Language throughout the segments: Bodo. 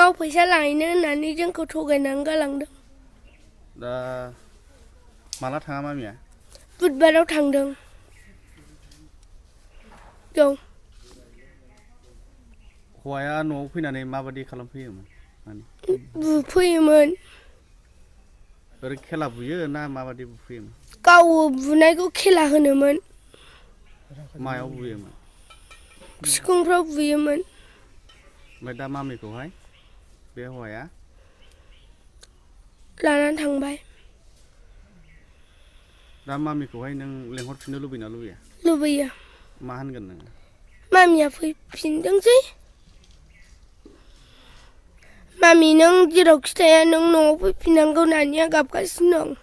गाव फैसा लायनो होननानै जोंखौ थगायनानै गालांदों। दा माला थाङा मामिया? बुधबाराव थांदों। औ। हौवाया न'आव फैनानै माबादि खालामफैयोमोन? बुफैयोमोन। ओरै खेला बुयो ना माबादि बुफैयोमोन? गाव बुनायखौ खेला होनोमोन। मायाव बुयोमोन? सिकुंफ्राव बुयोमोन। ओमफ्राय दा मामिखौहाय बे हौवाया लानानै थांबाय। दा मामिखौहाय नों लेंहरफिननो लुबैना लुबैया? लुबैयो। मा होनगोन नोङो? मामिया फैफिनथोंसै। मामि नों जेरावखि थाया नों न'आव फैफिननांगौ नानिया गाबगासिनो दं।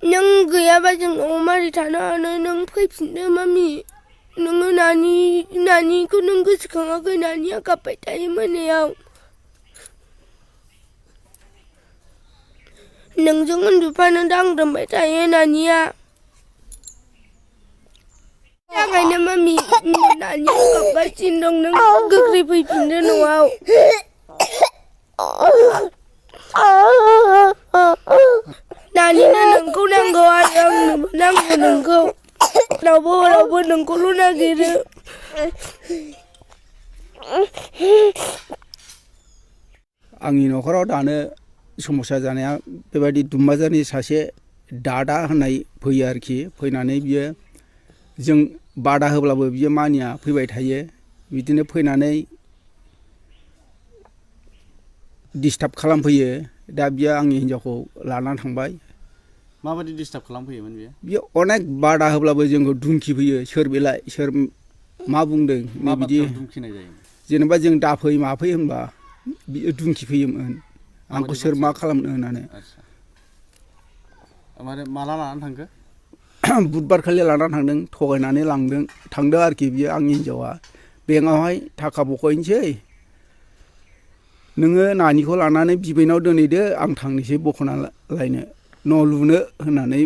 नों गैयाबा जों न'आव मारै थानो हानो नों फैफिनदो मामि। नोङो नानिखौ नों गोसोखाङाखै नानिया गाबबाय थायो मोनायाव। नोंजों उन्दुफानो दांग्रोमबाय थायो नानिया। थाखायनो मामि नानिया गाबगासिनो दं नों गोख्रै फैफिनदो न'आव। नानिनो नोंखौ नांगौ आरो आंनोबो नांगौ नोंखौ। रावबो नोंखौल' नागिरो। आंनि न'खराव दानो समस्या जानाया बेबायदि दुमबाजारनि सासे दादा होननाय फैयो आरोखि। फैनानै बियो जों बादा होब्लाबो बियो मानिया फैबाय थायो। बिदिनो फैनानै डिस्टार्ब खालामफैयो। दा बियो आंनि हिन्जावखौ लानानै थांबाय। माबादि डिस्टार्ब खालामफैयोमोन बियो? बियो अनेक बादा होब्लाबो जोंखौ धुमखिफैयो। सोर बेलाय सोर मा बुंदों मा बिदि बाथ्रायाव धुमखिनाय जायोमोन? जेनेबा जों दाफै माफै होनबा बियो धुमखिफैयोमोन। आंखौ माबादि सोर मा बाथ्रायाव? खालामनो होननानै। आदसा ओमफ्राय माला लानानै थांखो? बुधबारखालि लानानै थांदों। थगायनानै थांदों आरोखि बियो आंनि हिन्जावा। बेंकआवहाय थाखा बख'हैनोसै नोङो नानिखौ लानानै बिबैनाव दोनहैदो आं थांनोसै बख'ना लायनो न' लुनो होननानै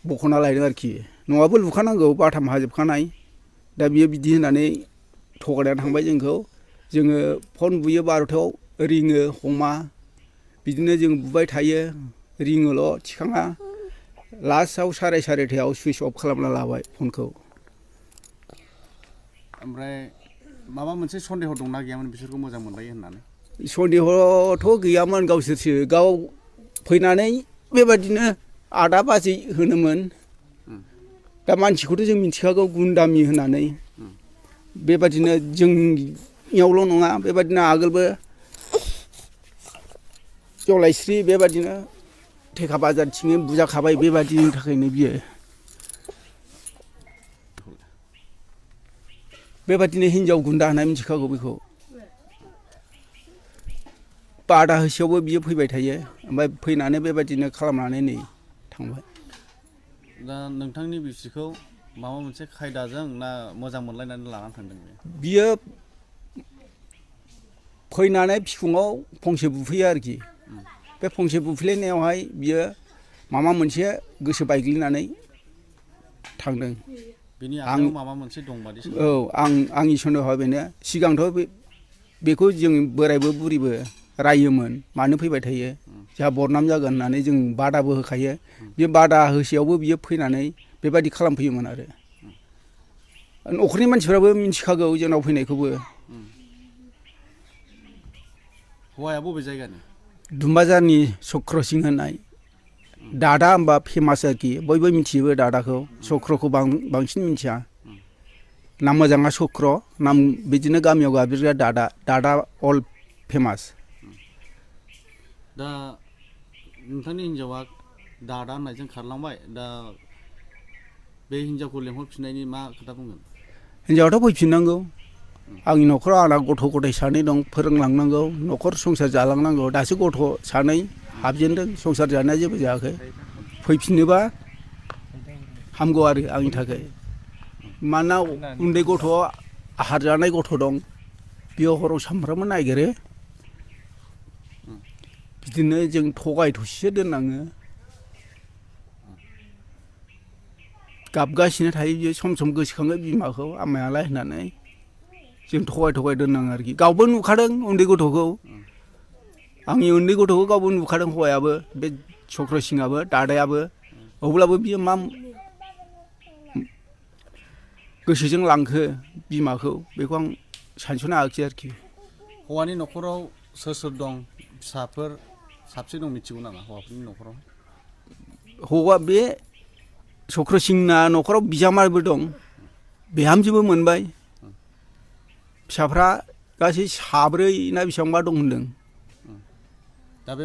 बख'ना लायदों आरोखि। न'आबो लुखानांगौ बाथाम हाजोबखानाय। दा बियो बिदि होननानै थगायनानै थांबाय जोंखौ। जोङो फन बुयो 12थायाव रिङो हमा। बिदिनो जों बुबाय थायो रिङोल' थिखाङा। लास्टआव 12:30 सुइस अफ खालामना लाबाय फनखौ। ओमफ्राय माबा मोनसे सन्देह दंना गैयामोन बिसोरखौ मोजां मोनलायो होननानै? सन्देह'थ' गैयामोन। गावसोरसो गाव फैनानै बेबादिनो आदा बाजै होनोमोन। दा मानसिखौथ' जों मिथिखागौ गुन्दामि होननानै। बेबादिनो जोंनियावल' नङा बेबादिनो आगोलबो जलायस्रि बेबादिनो थेखा बाजारथिङै बुजाखाबाय बेबादिनि थाखायनो बियो। बेबादिनो हिनजाव गुन्दा होनना मिथिखागौ बेखौ। बादा होसेयावबो बियो फैबाय थायो। ओमफ्राय फैनानै बेबादिनो खालामनानै नै थांबाय। दा नोंथांनि बिसिखौ माबा मोनसे खायदाजों ना मोजां मोनलायनानै लानानै थांदों बियो? बियो फैनानै बिखुङाव फंसे बुफैयो आरोखि। बे फंसे बुफ्लेनायावहाय बियो माबा मोनसे गोसो बायग्लिनानै थांदों। बिनि आं आखायाव माबा मोनसे दंबादि औ सानदों? आंनि सन्देहआ बेनो। सिगांथ' बेखौ जों बोरायबो बुरिबो रायोमोन मानो फैबाय थायो। जोंहा बदनाम जागोन होननानै जों बादाबो होखायो। बे बादा होसेयावबो बियो फैनानै बेबायदि खालामफैयोमोन आरो। न'खरनि मानसिफ्राबो मिथिखागौ जोंनाव फैनायखौबो। हौवाया बबे जायगानि? दुमबाजारनि चक्रसिं होननाय। दादा होनबा फेमास आरोखि बयबो मिथिजोबो दादाखौ। चक्रखौ बांसिन मिथिया। नाम मोजाङा चक्र नाम बिदिनो गामियाव गाबज्रिग्रा दादा अल फेमास। दा नोंथांनि हिन्जावा दादा होननायजों खारलांबाय। दा बे हिन्जावखौ लेंहरफिननायनि मा खोथा बुंगोन? हिन्जावाथ' फैफिननांगौ। आंनि न'खराव आंना गथ' गथाय 2 दं फोरोंलांनांगौ न'खर संसार जालांनांगौ। दासो गथ' 2 हाबजेनदों संसार जानाया जेबो जायाखै। फैफिनोबा हामगौ आरो आंनि थाखाय। मानोना उन्दै गथ' आहार जानाय गथ' दं। बियो हराव सामफ्रामबो नागिरो। बिदिनो जों थगाय थसिसो दोननाङो। गाबगासिनो थायो बियो सम सम गोसोखाङो बिमाखौ आमायालाय होननानै। जों थगाय दोननाङो आरोखि गावबो नुखादों उन्दै गथ'खौ आंनि उन्दै गथ'खौ गावबो नुखादों हौवायाबो बे चक्रसिंहाबो दादायाबो अब्लाबो बियो मा गोसोजों लांखो बिमाखौ बेखौ आं सानस'नो हायाखिसै आरोखि हौवानि न'खराव सोर दं फिसाफोर साबसे दं मिथिगौ नामा हौवाफोरनि न'खराव हौवा बे चक्रसिंना न'खराव बिजामादैबो दं बिहामजोबो मोनबाय फिसाफ्रा गासै 7 ना बेसेबांबा दं होनदों दा बे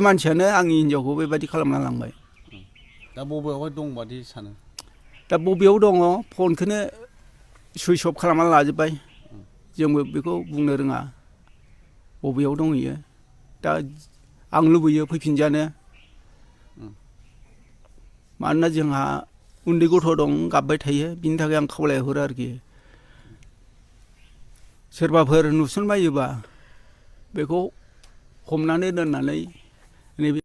मानसियानो आंनि हिनजावखौ बेबायदि खालामना लांबाय दा बबेयावहाय दं बादि सानो दा बबेयाव दङ फनखौनो सुइस अफ खालामना लाजोब्बाय जोंबो बेखौ बुंनो रोङा बबेयाव दंहैयो दा आं लुबैयो फैफिनजानो मानोना जोंहा उन्दै गथ' दं गाबबाय थायो बिनि थाखाय आं खावलायहरो आरोखि सोरबाफोर नुसनबायोबा बेखौ हमनानै दोननानै नैबे